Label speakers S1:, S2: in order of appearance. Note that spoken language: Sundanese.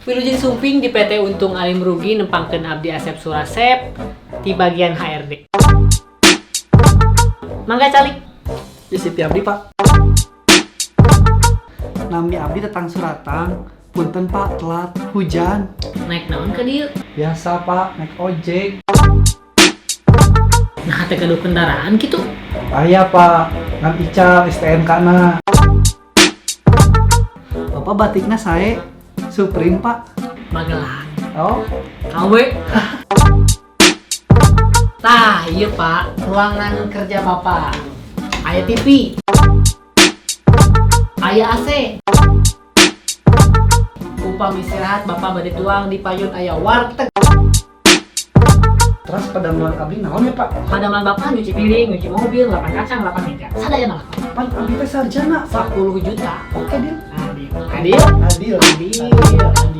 S1: Wilujeng sumping di PT Untung Alim Rugi, nempangkeun abdi Asep Surasep di bagian HRD. Mangga calik.
S2: Di CV abdi, Pak. Nami abdi Tatang Suratang. Punten, Pak, telat, hujan.
S1: Naik naon ka dieu?
S2: Biasa, Pak, naik ojek.
S1: Nah, teu gaduh kendaraan gitu?
S2: Aya, Pak, ngan ical STNK na. Bapak batikna sae, Supreme, Pak.
S1: Magelang.
S2: Oh.
S1: KW. Tah, iya Pak, ruangan kerja Bapak. Aya TV. Aya AC. Upami istirahat Bapak bade tuang di payun aya warteg.
S2: Terus padamelan abdi naon ya, Pak?
S1: Padamelan Bapak nyuci piring, nyuci mobil, ngelapan kacang, ngelapan meja. Sadayana lah.
S2: Pan abdi teh sarjana, Pak.
S1: 10 juta.
S2: Oke, deal.
S1: Adil. Adil.
S2: Adil.
S1: Adil. Adil.